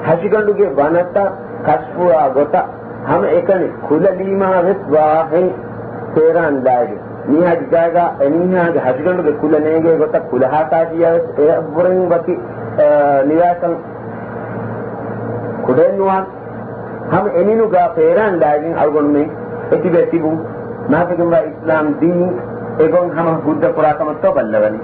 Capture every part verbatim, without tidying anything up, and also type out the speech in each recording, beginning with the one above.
ހަށިގަނޑުގެ ވަނަތައް ކަޝްފުވާ ގޮތަށް ހަމައެކަނި ކުލަ ލީމާވެސް ވާހެން ފޭރާން ލާގެން. މީހާގެ ގާގަ އެމީހާގެ ހަށިގަނޑުގެ ކުލަ ނޭނގޭ ގޮތަށް ކުލަހާ ކާށިޔާވެސް އެއަށްވުރެން ވަކި، އާ، ނިވާކަން ކުޑައެއްނުވާނެ. ހަމަ އެމިނުގާ ފޭރާން ލާގެން އަޅުގަނޑުމެން އެތިބޭ ތިބުން މާތަކެންވާ އިސްލާމް ދީން އެގޮން ހަމަ ހުއްދަ ކުރާ ކަމަށްތޯ ބައްލަވަނީ؟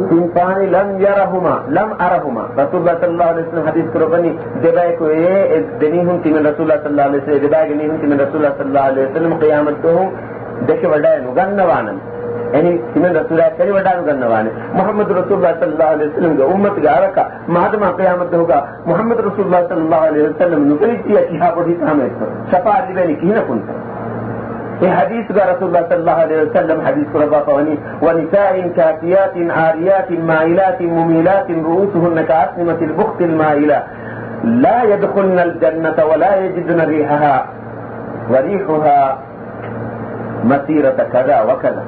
ސިންފާނި ލަމް ޔަރަހުމާ، ލަމް އަރަހުމާ. ރަސޫލު ޞައްލަﷲު ޢަލައިހި ވަސައްލަމަ ޙަދީޘް ކުރައްވަނީ، ދެބަޔަކު އެ، އެ ދެމީހުން ތިމަން ރަސޫލާ ޞައްލަﷲު ޢަލައިހި ވަސައްލަމަ، އެ ދެބައިގެ މީހުން ތިމަން ރަސޫލާ ޞައްލަﷲު ޢަލައިހި ވަސައްލަމަ ޤިޔާމަތްދުވަހު ދެކެވަޑައެއް ނުގަންނަވާނަން. އެހެނީ ތިމަން ރަސޫލާ ފެނިވަޑާ ނުގަންނަވާނެ. މުޙައްމަދު ރަސޫލުﷲ ޞައްލަﷲު ޢަލައިހި ވަސައްލަމަގެ އުއްމަތުގެ އަރަކަށް މާދަމާ ޤިޔާމަތްދުވަހުގަ މުޙައްމަދު ރަސޫލުﷲ ޞައްލަﷲު ޢަލައިހި ވަސައްލަމަ ނުފެނިއްޖިއްޔާ ކިހާ ބޮޑު ހިތާމައެއްތޯ؟ ޝަފާޢަތް ލިބޭނީ ކިހިނަކުންތޯ؟ އެ ޙަދީޘުގަ ރަސޫލުﷲ ޞައްލަﷲު ޢަލައިހި ވަސައްލަމަ ޙަދީޘް ކުރައްވާފަވަނީ، وَنِسَاءٍ كَاسِيَاتٍ عَارِيَاتٍ مَائِلَاتٍ مُمِيلَاتٍ رُءُوسُهُنَّ كَأَسْنِمَةِ الْبُخْتِ الْمَائِلَةِ لَا يَدْخُلْنَ الْجَنَّةَ وَلَا يَجِدْنَ رِيحَهَا وَرِيحُهَا مَسِيرَةَ كَذَا وَكَذَا.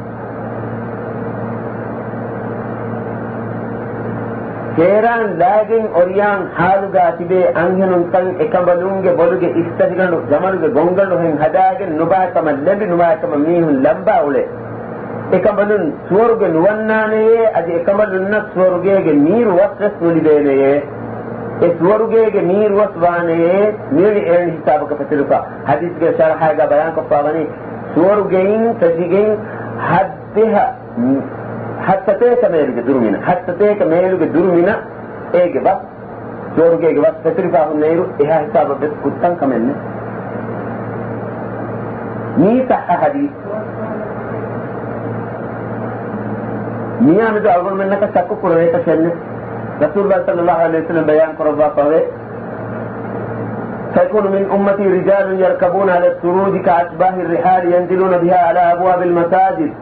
ފޭރާން ލާގެން އޮރިޔާން ޙާލުގާ ތިބޭ އަންހެނުންތައް އެކަނބަލުންގެ ބޮލުގެ އިސްތަށިގަނޑު ޖަމަލުގެ ގޮންގަނޑުހެން ހަދާގެން ނުބާކަމަށް ލެނބި ނުބާކަމަށް މީހުން ލަނބާ އުޅޭ. އެކަނބަލުން ސުވަރުގެ ނުވަންނާނެޔޭ، އަދި އެކަނބަލުންނަށް ސުވަރުގޭގެ މީރު ވަސް ވެސް ނުލިބޭނެޔޭ. އެ ސުވަރުގޭގެ މީރު ވަސް ވާނެޔޭ، މިވެނި އެވެނި ހިސާބަކަށް ފެތުރިފަ. ޙަދީޘްގެ ޝަރަޙާގަ ބަޔާންކޮށްފަވަނީ، ސުވަރުގެއިން ފެށިގެން ހައްދިހަ ހަތްސަތޭކަ މޭލުގެ ދުރުމިނަ، ހަތްސަތޭކަ މޭލުގެ ދުރުމިނަ އޭގެ ވަސް، ސުވަރުގޭގެ ވަސް ފެތުރިފާ ހުންނައިރު އެހާ ހިސާބަށް ވެސް ކުއްތަން ކަމެއް ނެތް. މީ ޞައްޙަ ޙަދީޘް. މިއާ މެދު އަޅުގަނޑުމެންނަކަށް ޝައްކު ކުރެވޭކަށެއް ނެތް. ރަސޫލުﷲ ޞައްލަﷲު ޢަލައިހި ވަސައްލަމަ ބަޔާން ކުރައްވާފަވޭ، سَيَكُونُ مِنْ أُمَّتِي رِجَالٌ يَرْكَبُونَ عَلَى السُّرُوجِ كَأَشْبَاهِ الرِّحَالِ يَنْزِلُونَ بِهَا عَلَى أَبْوَابِ الْمَسَاجِدِ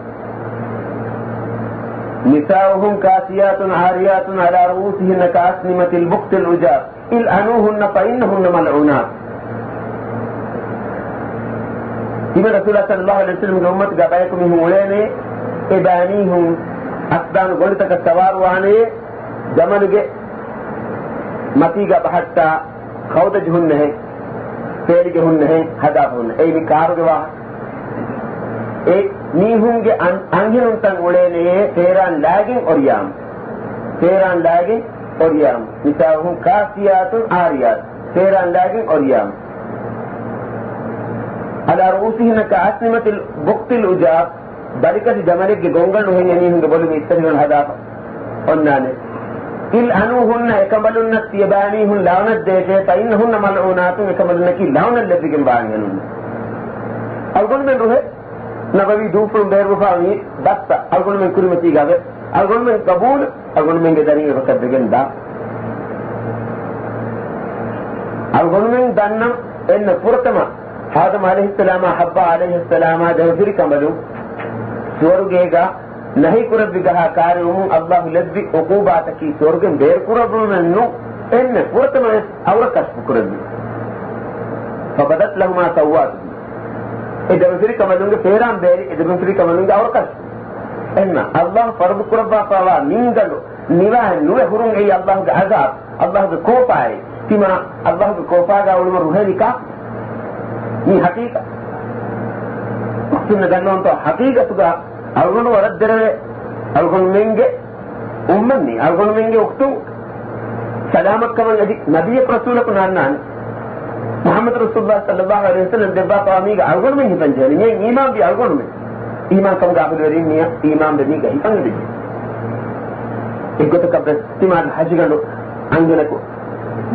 نِسَاؤُهُمْ كَاسِيَاتٌ عَارِيَاتٌ عَلَى رُءُوسِهِنَّ كَأَسْنِمَةِ الْبُخْتِ الْعُجَافِ اِلْعَنُوهُنَّ فَإِنَّهُنَّ مَلْعُونَاتٌ. ތިމަން ރަސޫލާ ޞައްލަﷲު ޢަލައިހި ވަސައްލަމަގެ އުއްމަތުގަ ބަޔަކު މީހުން އުޅޭނެ، އެބައިމީހުން އަސްދާނު ގޮނޑިތަކަށް ސަވާރުވާނެ، ޖަމަލުގެ މަތީގަ ބަހައްޓާ ޚައުދަޖު ހުންނަހެން، ފޭލިގެ ހުންނަހެން، ހަދާފަ ހުންނަ. އެއީ މި ކާރުގެ ވާހަކަ. އެ މީހުންގެ އަން-، އަންހެނުންތައް އުޅޭނެޔޭ ފޭރާން ލާގެން އޮރިޔާމު. ފޭރާން ލާގެން އޮރިޔާމު. نِسَاؤُهُمْ كَاسِيَاتٌ عَارِيَاتٌ. ފޭރާން ލާގެން އޮރިޔާމު. عَلَى رُءُوسِهِنَّ كَأَسْنِمَةِ الْبُخْتِ الْعُجَافِ. ބަލިކަށި ޖަމަލެއްގެ ގޮންގަނޑު ހެން އެމީހުންގެ ބޮލުގެ އިސްތަށިގަނޑު ހަދާފަ އޮންނާނެ. اِلْعَنُوهُنَّ، އެކަނބަލުންނަށް ތިޔަބައިމީހުން ލަޢުނަތް ދޭށޭ، فَإِنَّهُنَّ مَلْعُونَاتٌ، އެކަނބަލުންނަކީ ލަޢުނަތް ލެއްވިގެންވާ އަންހެނުން. އަޅުގަނޑުމެން ރުހޭ ނަބަވީ ދޫފުޅުން ބޭރުވެފަ މި ބަސްތައް އަޅުގަނޑުމެން ކުރިމަތީގަ ވޭ. އަޅުގަނޑުމެން ގަބޫލު، އަޅުގަނޑުމެންގެ ދަރިން އެބަކަށް ވެގެން ދާ. އަޅުގަނޑުމެން ދަންނަން އެންމެ ފުރަތަމަ އާދަމް ޢަލައިހިއްސަލާމާ ޙައްވާ ޢަލައިހައްސަލާމާ ޖަމަފިރި ކަނބަލުން ސުވަރުގޭގަ ނަހީ ކުރެއްވި ގަހާ ކާރިއުމުން އައްލާހު ލެއްވި ޢުޤޫބާތަކީ ސުވަރުގެން ބޭރުކުރެއްވުމެއް ނޫން. އެންމެ ފުރަތަމަވެސް އައުރަ ކަޝްފު ކުރެއްވި. فَبَدَتْ لَهُمَا سَوْآتُهُمَا. އެ ޖަމަފިރި ކަނބަލުންގެ ފޭރާން ބޭރި އެ ޖަމަފިރި ކަނބަލުންގެ އައުރަ ކަޝްފު. އެންމެ އައްލާހު ފަރުޟު ކުރައްވާފައިވާ މިންގަނޑު ނިވާހެއް ނުވެ ހުރުން އެއީ އައްލާހުގެ ޢަޛާބު، އައްލާހުގެ ކޯފާއޭ. ތިމާ އައްލާހުގެ ކޯފާގަ އުޅުމަށް ރުހޭނީ ކާކު؟ މީ ޙަޤީޤަތް. އުޚްތުންނަށް ދަންނަވަންތޯ ޙަޤީޤަތުގަ އަޅުގަނޑު ވަރަށް ދެރަވެ އަޅުގަނޑުމެންގެ އުއްމަތް މީ އަޅުގަނޑުމެންގެ އުޚްތުން ސަލާމަތްކަމަށް އެދި ނަބިއްޔަކު ރަސޫލަކު ނާންނާނެ. މުޙައްމަދު ރަސޫލުﷲ ޞައްލަﷲު ޢަލައިހި ވަސައްލަމަ ދެއްވާފައިވާ މީގަ އަޅުގަނޑުމެން ހިފަން ޖެހޭނެ. މިއަށް އީމާންވީ އަޅުގަނޑުމެން. އީމާންކަމުގެ އަހުލުވެރީން މިއަށް އީމާންވެ މީގަ ހިފަން އެދި. އެއްގޮތަކަށްވެސް ތިމާގެ ހަށިގަނޑު އަންހެނަކު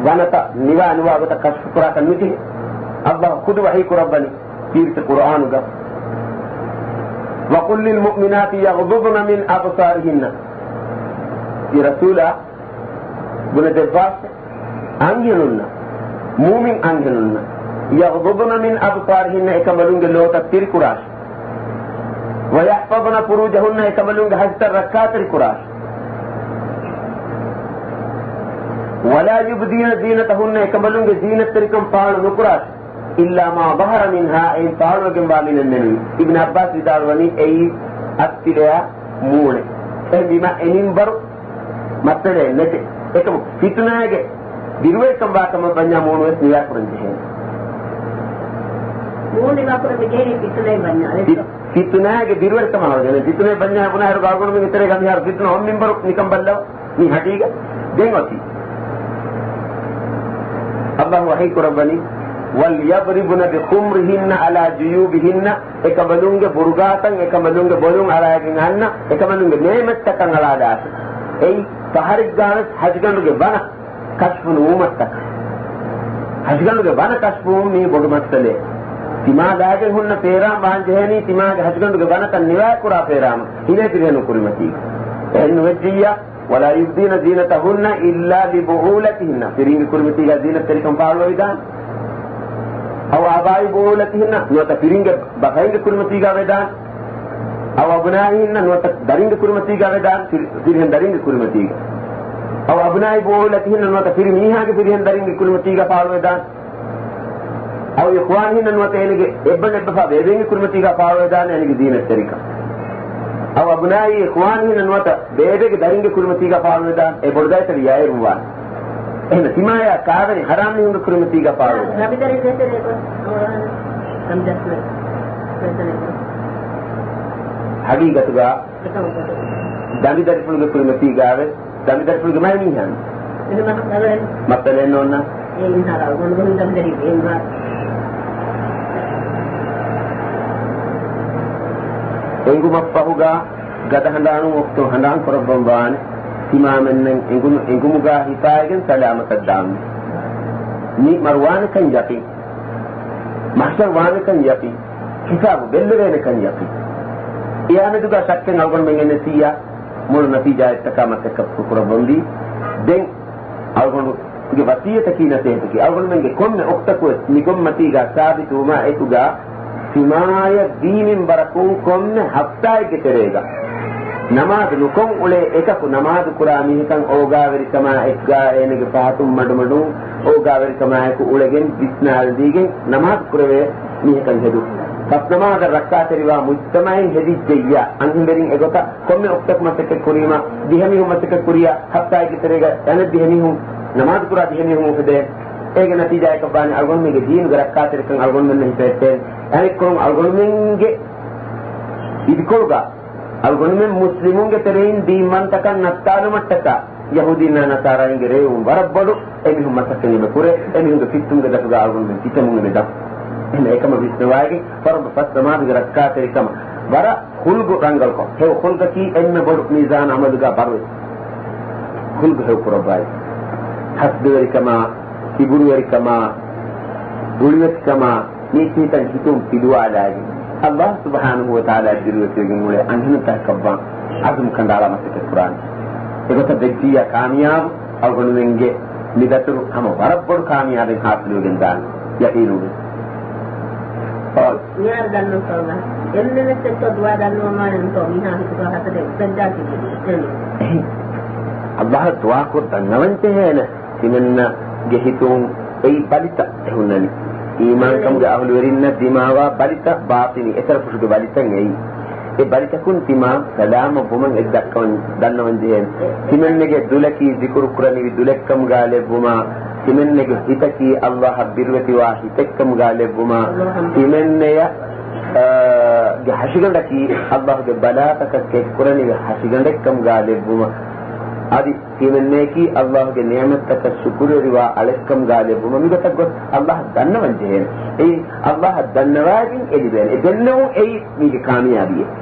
ވަނަތައް ނިވާ ނުވާ ގޮތަށް ކަޝްފު ކުރާކަށް ނުޖެހޭ. އައްލާހު ޚުދު ވަޙީ ކުރައްވަނީ ކީރިތި ޤުރުއާނުގަ، وَقُل لِّلْمُؤْمِنَاتِ يَغْضُضْنَ مِنْ أَبْصَارِهِنَّ. އޭ ރަސޫލާ، ބުނެދެއްވާށޭ، އަންހެނުންނަށް، މުއުމިން އަންހެނުންނަށް، يَغْضُضْنَ مِنْ أَبْصَارِهِنَّ، އެކަނބަލުންގެ ލޯތައް ތިރިކުރާށޭ. وَيَحْفَظْنَ فُرُوجَهُنَّ، އެކަނބަލުންގެ ހަށިތައް ރައްކާތެރިކުރާށޭ. وَلَا يُبْدِينَ زِينَتَهُنَّ، އެކަނބަލުންގެ ޒީނަތްތެރިކަން ފާޅު ނުކުރާށޭ. إِلَّا مَا ظَهَرَ مِنْهَا، އެއިން ފާޅުވެގެންވާ މިނެއް މެނުވީ. އިބްނު ޢައްބާސް ވިދާޅުވަނީ އެއީ އަތްތިލަޔާ މޫނެއް. އެހެންވީމަ އެ މިންވަރު މައްސަލައެއް ނެތޭ. އެކަމު ފިތުނާގެ ބިރުވެރިކަން ވާ ކަމަށް ވަންޏާ މޫނުވެސް ނިވާކުރަން ޖެހޭ. މޫނު ނިވާކުރަން ޖެހޭ ފިތުނައެއް ވަންޏާ. ފި-، ފިތުނާގެ ބިރުވެރިކަމާ ވަންޏާ. ފިތުނައެއް ވަންޏާ ބުނާއިރު އަޅުގަނޑުމެންގެ ތެރޭގަ މިހާރު ފިތުނަ އޮން މިންވަރު ނިކަން ބައްލަވާ. މީ ހަގީގަތް. ދެން އޮތީ. އައްލާހު ވަޙީ ކުރައްވަނީ، "وَلْيَضْرِبْنَ بِخُمُرِهِنَّ عَلَى جُيُوبِهِنَّ." އެކަނބަލުންގެ ބުރުގާތައް، އެކަނބަލުންގެ ބޮލުން އަޅާގެން އަންނަ، އެކަނބަލުންގެ ނޭމެއްތަކަށް އަޅާލާށި. އެއީ ފަހަރެއްގާވެސް ހަށިގަނޑުގެ ވަނަ ކަޝްފު ނުވުމަށްޓަކާ. ހަށިގަނޑުގެ ވަނަ ކަޝްފުވުން މީ ބޮޑު މައްސަލައެއް. ތިމާ ލާގެން ހުންނަ ފޭރާން ވާން ޖެހޭނީ، ތިމާގެ ހަށިގަނޑުގެ ވަނަތައް ނިވާކުރާ ފޭރާމަ ހިލޭ ފިރިހެނުން ކުރިމަތީގަ. އެހެން ނުވެއްޖިއްޔާ، "وَلَا يُبْدِينَ زِينَتَهُنَّ إِلَّا لِبُعُولَتِهِنَّ." ފިރިންގެ ކުރިމަތީގަ ޒީނަތްތެރިކަން ފާޅުވެވިދާނެ. "أَوْ آبَاءِ بُعُولَتِهِنَّ." ނުވަތަ ފިރިންގެ ބަފައިންގެ ކުރިމަތީގަ ވެދާނެ. "أَوْ أَبْنَائِهِنَّ." ނުވަތަ ދަރިންގެ ކުރިމަތީގަ ވެދާނެ، ފިރި-، ފިރިހެން ދަރިންގެ ކުރިމަތީގަ. "أَوْ أَبْنَاءِ بُعُولَتِهِنَّ." ނުވަތަ ފިރި މީހާގެ ފިރިހެން ދަރިންގެ ކުރިމަތީގަ ފާޅުވެދާނެ. "أَوْ إِخْوَانِهِنَّ." ނުވަތަ އޭނަގެ އެއްބަނޑު އެއްބަފާ ބޭބެއިންގެ ކުރިމަތީގަ ފާޅުވެދާނެ އޭނަގެ ޒީނަތްތެރިކަން. "أَوْ أَبْنَاءِ إِخْوَانِهِنَّ." ނުވަތަ ބޭބެގެ ދަރިންގެ ކުރިމަތީގަ ފާޅުވެދާނެ އެ ބޮޑުދައިތަ ވިޔައިރު ވާނެ. އެހެން ތިމާޔާ ކާވެނި ޙަރާމް މީހުންގެ ކުރިމަތީގަ ފާޅުވެ. ހަގީގަތުގަ ދަނޑި ދަރިފުޅުގެ ކުރިމަތީގަވެސް ދަނޑި ދަރިފުޅުގެ މައި މީހާން. އެހެން މައްސަލައެއް. މައްސަލައެއް ނޯންނާ. އެ މީހާ ރައުގަނޑު ދަނޑި ދަރި އެނގުމަށްފަހުގަ ގަދަ ހަނދާނުން އޮކްތޯ ހަނދާން ކުރައްވަން ވާނެ. ތިމާމެންނަށް އެނގުނު އެނގުމުގަ ހިފާއިގެން ސަލާމަތަށް ދާން. މި މަރުވާނެކަން ޔަޤީން. މަޙްޝަރު ވާނެކަން ޔަޤީން. ހިސާބު ބެއްލެވޭނެކަން ޔަޤީން. އެ އާމެދުގަ ޝައްކެއް އަޅުގަނޑުމެން އެންނެސީއާ މޮޅު ނަތީޖާއެއްތަކާ މަސައްކަތް ކުރައްވަންވީ. ދެން އަޅުގަނޑުގެ ވަޞިއްޔަތަކީ ނަޞޭޙަތަކީ އަޅުގަނޑުމެންގެ ކޮންމެ އުޚްތަކުވެސް މި ގޮންމަތީގަ ސާބިތުވުމާ އެކުގަ ތިމާޔަށް ވީ މިންވަރަކުން ކޮންމެ ހަފްތާއެއްގެ ތެރޭގަ ނަމާދު ނުކޮށް އުޅޭ އެކަކު ނަމާދު ކުރާ މީހަކަށް އޯގާވެރިކަމާ އެކުގަ އޭނަގެ ފަހަތުން މަޑުމަޑުން އޯގާވެރިކަމާއެކު އުޅެގެން ވިސްނާލަދީގެން ނަމާދު ކުރެވޭ މީހަކަށް ހެދުން. ފަސް ނަމާދަށް ރައްކާތެރިވާ މުޖްތަމަޢެއް ހެދިއްޖެއްޔާ، އަންހެންވެރިން އެގޮތަށް ކޮންމެ އުޚްތަކު މަސައްކަތް ކުރީމަ، ދިހަ މީހުން މަސައްކަތް ކުރިޔާ، ހަފްތާއެއްގެ ތެރޭގަ އަނެއް ދިހަ މީހުން، ނަމާދު ކުރާ ދިހަ މީހުން އުފެދޭ. އޭގެ ނަތީޖާއަކަށްވާނެ އަޅުގަނޑުމެންގެ ދީނުގެ ރައްކާތެރިކަން އަޅުގަނޑުމެންނަށް ހިފެހެއްޓޭނެ. އަނެއްކޮޅުން އަޅުގަނޑުމެންގެ އިދިކޮޅުގަ އަޅުގަނޑުމެން މުސްލިމުންގެ ތެރެއިން ދީންވަންތަކަން ނައްތާލުމަށްޓަކާ ޔަހޫދީންނާ ނަޞާރާއިންގެ ރޭވުން ވަރަށް ބޮޑު. އެމީހުން މަސައްކަތް އެބަ ކުރޭ. އެމީހުންގެ ފިއްތުމުގެ ދަށުގަ އަޅުގަނޑުމެން ފިތަމުން އެބަ ދަށު. އެހެން އެކަމަށް ވިސްނަވައިގެން ފަރުޟު ފަސް ނަމާދުގެ ރައްކާތެރިކަމަށް ވަރަށް ޚުލްޤު ރަނގަޅުކޮށް، ހެޔޮ ޚުލްޤަކީ އެންމެ ބޮޑު މީޒާން ޢަމަލުގަ ބަރުވެ. ޚުލްޤު ހެޔޮކުރައްވައި. ހަސަދަވެރިކަމާ، ކިބުރުވެރިކަމާ، ގުޅިވެތިކަމާ، ނީތީތައް ހިތުން ފިލުވާލާގެން، ﷲ ސުބްޙާނަހޫ ވަތަޢާލާ ބިރުވެތިވެގެން އުޅޭ އަންހެނުންތަކަކަށްވާން ޢަޒުމް ކަނޑައަޅާ މަސައްކަތް ކުރާނެ. އެގޮތަށް ވެއްޖިއްޔާ ކާމިޔާބު، އަޅުގަނޑުމެންގެ މިދަތުރު ހަމަ ވަރަށް ބޮޑު ކާމިޔާބެއް ޙާޞިލުވެގެން ދާނެ ޔަޤީނުވެ. މިހާރު ދަންނަވަންތޯ އައްލާ. އެންމެންވެސް އެއްކޮށް ދުޢާ ދަންނަވަންވާނެ އެންތޯ މީހާ ހިތުގަ ހަސަދަ އުފެއްދާތީ އެހެން. އެހެން. އައްލާހަށް ދުޢާކޮށް ދަންނަވަން ޖެހޭނެ. ތިމަންނަގެ ހިތުން އެއީ ބަލިތައް އެ ހުންނަނީ. އީމާންކަމުގެ އަހުލުވެރިންނަށް ދިމާވާ ބަލިތައް، ބާޠިނީ އެތަރަފުށުގެ ބަލިތައް އެއީ. އެ ބަލިތަކުން ތިމާ ސަލާމަތް ވުމަށް އެއް ދައްކަވަން ދަންނަވަން ޖެހޭނެ. ތިމަންނަގެ ދުލަކީ ޒިކުރު ކުރަނިވި ދުލެއްކަމުގަ ލެއްވުމާ، ތިމަންނަގެ ހިތަކީ އައްލާހަށް ބިރުވެތިވާ ހިތެއްކަމުގަ ލެއްވުމާ، ތިމަންނަޔަށް، އާ، ގެ ހަށިގަނޑަކީ އައްލާހުގެ ބަލާތަކަށް ކެތްކުރަނިވި ހަށިގަނޑެއްކަމުގަ ލެއްވުމަށް، އަދި ތިމަންނަޔަކީ އައްލާހުގެ ނިޢުމަތްތަކަށް ޝުކުރުވެރިވާ އަޅެއްކަމުގަ ލެއްވުމަށް މިގޮތަށް ގޮސް އައްލާހަށް ދަންނަވަން ޖެހޭނެ. އެއީ އައްލާހަށް ދަންނަވައިގެން އެ ލިބޭނެ. އެ ދެންނެވުން އެއީ މީގެ ކާމިޔާބީއެއް.